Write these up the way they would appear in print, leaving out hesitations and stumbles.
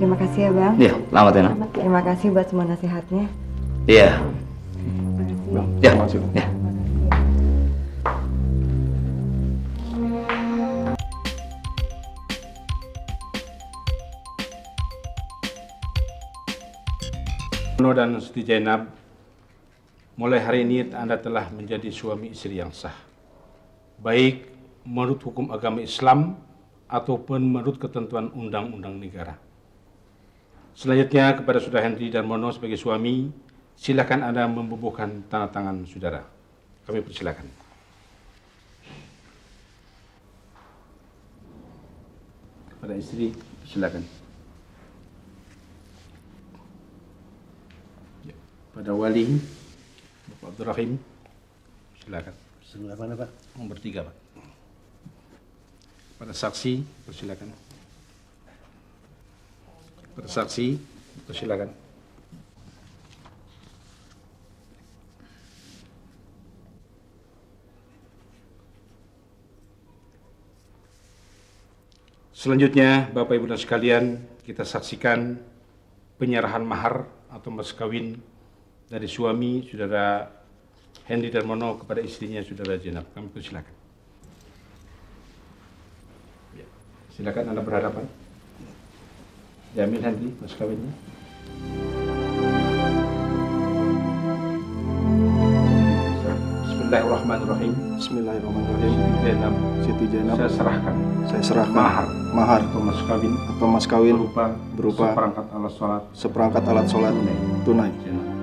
Terima kasih ya Bang. Iya, selamat ya nak. Terima kasih buat semua nasihatnya. Iya. Ya, ya. Mono dan Siti Zainab, mulai hari ini Anda telah menjadi suami istri yang sah. Baik menurut hukum agama Islam ataupun menurut ketentuan undang-undang negara. Selanjutnya kepada Saudara Hendy Darmono sebagai suami, silakan Anda membubuhkan tanda tangan saudara. Kami persilakan. Kepada istri, silakan. Pada wali, Bapak Abdul Rahim, silakan. Sebelah mana Pak? Nomor 3 Pak. Pada saksi, persilakan. Pada saksi, persilakan. Selanjutnya, Bapak Ibu dan sekalian, kita saksikan penyerahan mahar atau mas kawin dari suami Saudara Hendy Darmono kepada istrinya Saudara Zainab. Kami persilakan. Ya. Silakan Anda berhadapan. Diambil Hendy mas kawinnya. Bismillahirrahmanirrahim. Bismillahirrahmanirrahim. Zainab, Siti Zainab, saya serahkan mahar atau mas kawin berupa seperangkat alat sholat tunai.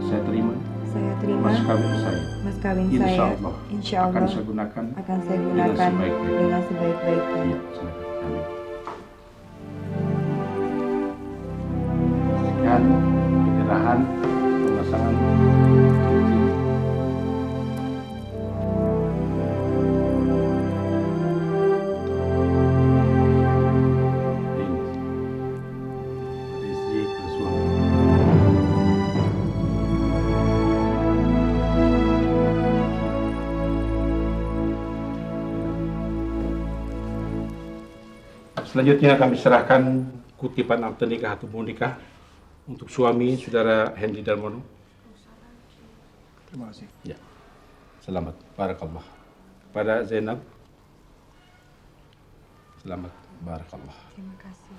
Saya terima Saya terima mas kawin saya. mas kawin Insya saya. Allah Insya akan Allah saya gunakan akan saya gunakan dengan sebaik-baiknya. Ya, silakan. Amin. Saksikan penyerahan pemasangan cincin. Ini. Pada istri, pada suami. Selanjutnya kami serahkan kutipan akte nikah atau buku nikah untuk suami Saudara Hendy Darmono. Terima kasih. Ya. Selamat. Barakallah. Kepada Zainab. Selamat. Barakallah. Terima kasih.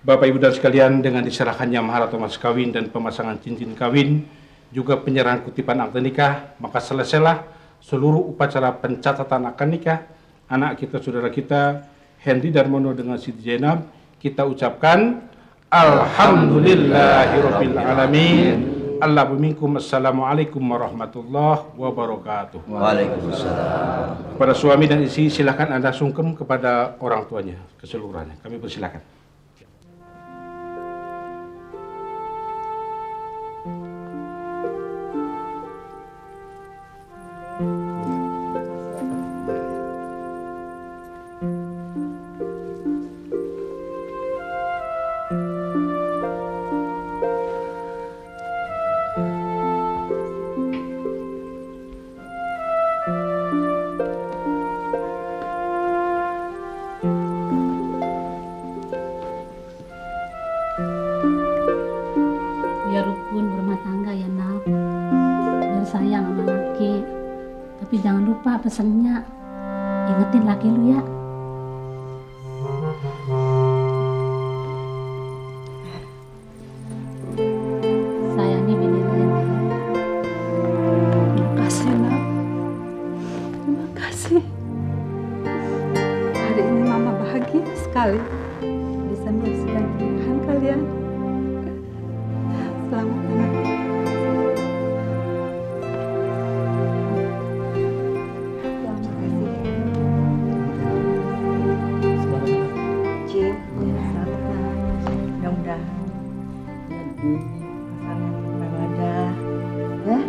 Bapak Ibu dan sekalian, dengan diserahkannya mahar atau mas kawin dan pemasangan cincin kawin, juga penyerahan kutipan akte nikah, maka selesailah seluruh upacara pencatatan akad nikah anak kita, saudara kita, Hendy Darmono dengan Siti Zainab. Kita ucapkan Alhamdulillahirabbil alamin. Allahu minkum. Assalamualaikum warahmatullahi wabarakatuh. Waalaikumsalam. Kepada suami dan istri, silakan Anda sungkem kepada orang tuanya keseluruhannya. Kami persilakan. Biar rukun berumah tangga ya nak, biar sayang sama laki. Tapi jangan lupa pesennya, ingetin laki lu ya. Sayangi bini lu ya. Terima kasih nak. Terima kasih. Hari ini mama bahagia sekali bisa menyaksikan pernikahan kalian. Selamat anak. Terima kasih. Cik, mudah-mudahan pasangan ada ya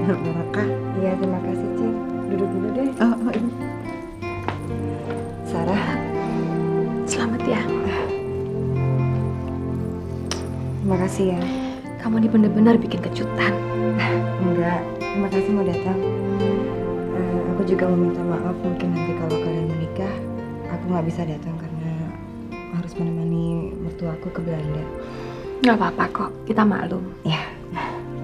dan berkah. Iya, terima kasih Cik. Duduk dulu deh. Oh, ini. Sarah, Selamat ya. terima kasih ya. Kamu ini benar-benar bikin kejutan. Enggak, terima kasih mau datang. Aku juga mau minta maaf mungkin nanti kalau kalian menikah, aku nggak bisa datang karena harus menemani mertua aku ke Belanda. Nggak apa-apa kok, kita maklum. Ya,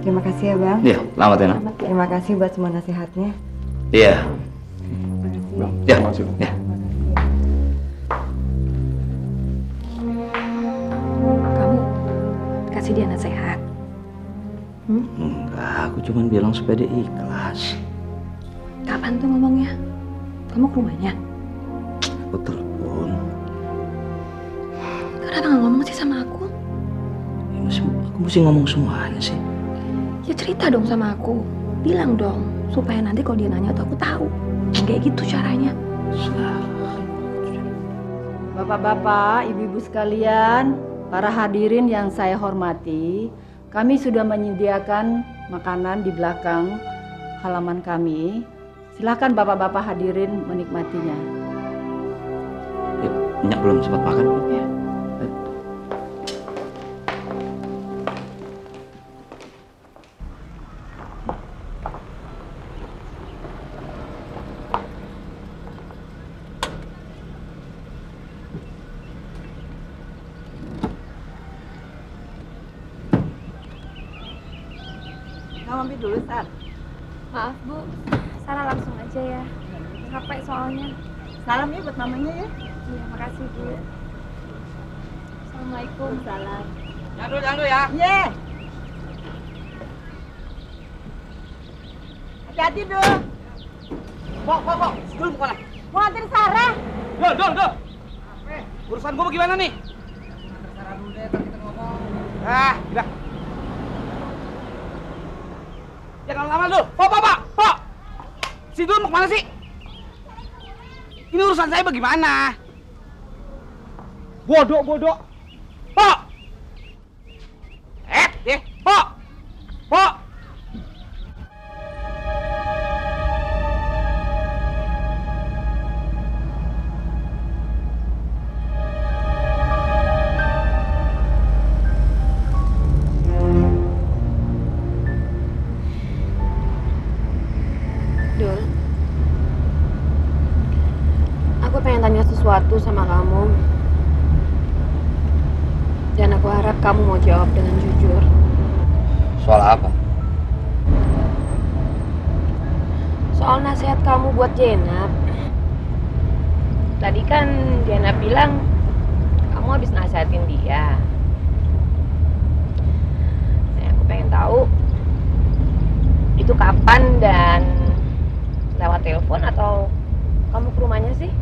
terima kasih ya Bang. Iya, selamat ya, Nak. Terima kasih buat semua nasihatnya. Iya. Bang, Ya, terima kasih. ya. Kamu kasih dia nasihat. Enggak, aku cuma bilang supaya dia ikhlas. Kapan tuh ngomongnya? Kamu ke rumahnya? Aku telepon. Kenapa nggak ngomong sih sama aku? Ya, aku mesti ngomong semuanya sih. Ya cerita dong sama aku. Bilang dong, supaya nanti kalau dia nanya tuh aku tahu. Kayak gitu caranya. Bapak-bapak, ibu-ibu sekalian, para hadirin yang saya hormati, kami sudah menyediakan makanan di belakang halaman kami. Silakan bapak-bapak hadirin menikmatinya. Ya, Nyak belum sempat makan. Ya. Kamu ambil dulu, Sar. Maaf Bu, Sarah langsung aja ya. Capek soalnya. Salam ya buat mamanya ya. Iya, makasih Bu. Assalamualaikum. Salam. Jangan dulu ya. Ye. Hati-hati dulu. Pok. Dul mau kemana? Mau anterin Sarah. Dul. Urusan gua gimana nih? Sarah dulu deh, ntar kita ngomong. Udah. Jangan lama dulu. Pok. Si Dul mau kemana sih? Ini urusan saya bagaimana? Bodoh. Pok. Pok. Dul, aku pengen tanya sesuatu sama kamu. Dan aku harap kamu mau jawab dengan jujur. Soal apa? Soal nasihat kamu buat Jenab. Tadi kan Jenab bilang kamu habis nasihatin dia. Nah, aku pengen tahu itu kapan dan lewat telepon atau kamu ke rumahnya sih?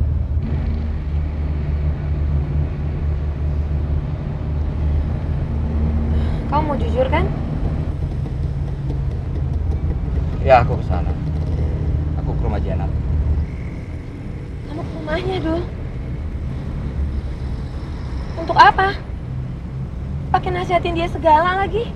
Kamu mau jujur kan? Ya, aku ke sana. Aku ke rumah Jenab. Kamu ke rumahnya, Dul. Untuk apa? Pakai nasihatin dia segala lagi.